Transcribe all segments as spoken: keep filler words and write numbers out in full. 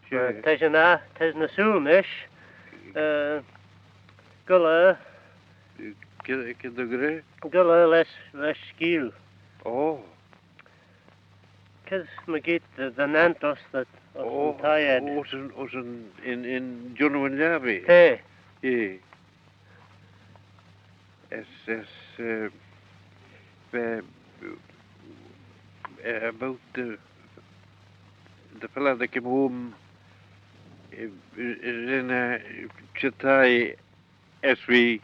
Sure. T'eh shin, eh, t'eh shin ersooyl nish. Eh, goll er. Cre, cre dug eh? Goll er lesh, lesh skeeal. Oh. Cre mygeayrt dy, dy nane dooys, dooys yn thie ayd? Ayns yn, ayns yn, yn, yn jannoo yn laa, eh? T'eh. Eh. As, as, eh, eh, eh, about the, the fella that came home, eh, eh, ren eh, çheet thie as v'ee,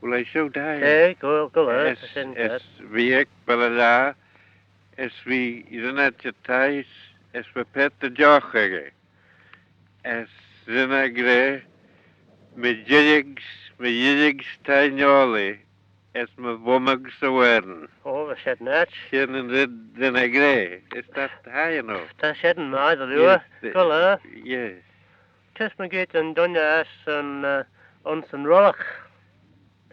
well, I showed thie. T'eh, goll, goll er, as, as v'ee ec Ballylaa, as v'ee, ren eh çheet thie, as va paart dy jough echey. As ren eh gra, my yillag's, my yillag's thie Niaulee, as my vummag's e Vaarn. Oh, va shen ennagh. Shen yn red ren eh gra. Is that high enough? Ta shen mie dy liooar. Yes, the, goll er. Yes. Cre mygeayrt yn dooinney ass yn, eh, ayns yn rollagh?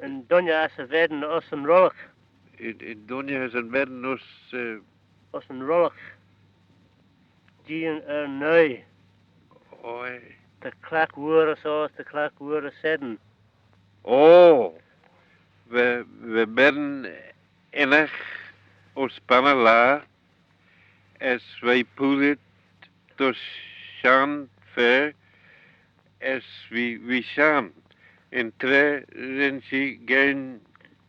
Yn dooinney ass y ven ayns yn rollagh? Yn, yn dooinney ass y ven ayns, eh, ayns yn rollagh. Jeean er nuy. Oy. Ta clagh vooar ayns shoh, ta clagh vooar ayns shen. Oh! Va, va ben ennagh ayns Ballylaa, as v'eh pooarit dys shenn fer, as v'ee, v'ee shenn. Yn traa ren she geddyn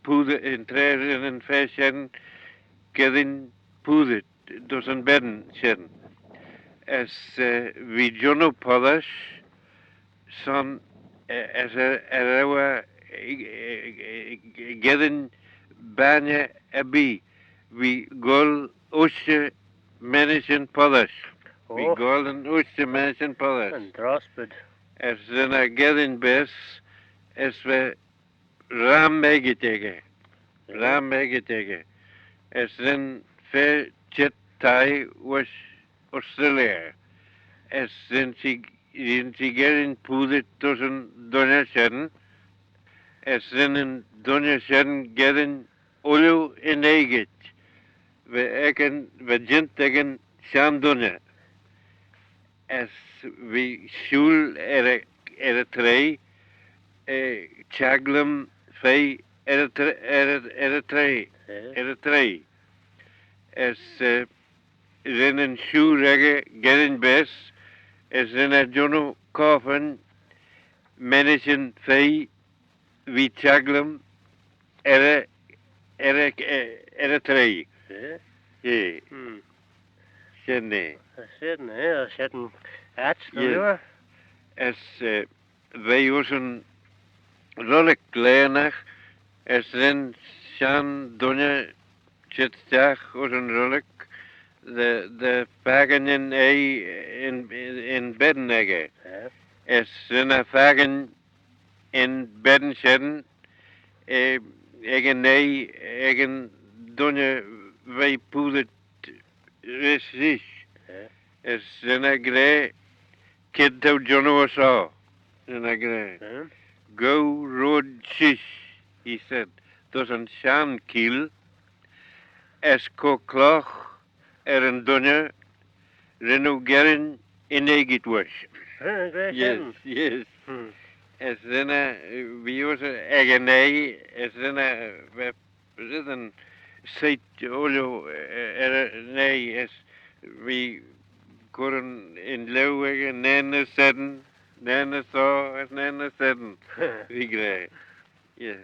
pooar-, yn traa ren yn fer shen geddyn pooarit dys yn ben shen. As, eh, v'ee jannoo pollish, son, eh, as eh, eh, row eh, eh, eh, eh, geddyn bainney erbee, v'ee goll ushtey menishyn pollish. V'ee goll yn ushtey menishyn pollish. Yn drospid. As ren eh geddyn baase, as va ram eggit echey. Ram eggit echey. As ren fer çheet thie voish Australia. As ren she, ren she geddyn pooarit dys yn dooinney shen. As ren yn dooinney shen geddyn ooilley yn eggit. Va ec yn, va jeant ec yn shenn dooinney. As v'ee shooyl er y, er y traie, eh, çhaglym feiy er y tra-, er y, er y traie, er y traie. As, eh, ren yn shooyl echey geddyn baase, as ren eh jannoo coffin menishyn feiy v'ee çhaglym er y, er y, er y traie. Eh? Eh. Hmm. Shen eh. Shen eh, shen aght, yes. As, eh, v'ee ayns yn rollagh laghynagh, as ren shenn dooinney çheet stiagh ayns yn rollagh, dy, dy fakin yn, yn, yn, yn ben echey. Eh? As ren eh fakin yn ben shen, eh, ec yn oie, ec yn dooinney v'ee pooarit rish, rish. Eh? As ren eh gra, "C'red t'ou jannoo ayns shoh?" ren eh gra. Eh? "Gow royd shish," he said, "dys yn shenn cheeill, as cur clagh er yn dooinney ren oo geddyn yn eggit voish." Eh, gra shen. Yes, yes. Hmm. As ren eh, v'ee ayns ec yn oie, as ren eh, va red yn soit ooilley, eh, er yn oie, as v'ee cur yn liauyr echey, nane ny shen, nane ny shoh, as nane ny shen. V'ee gra. Yeah.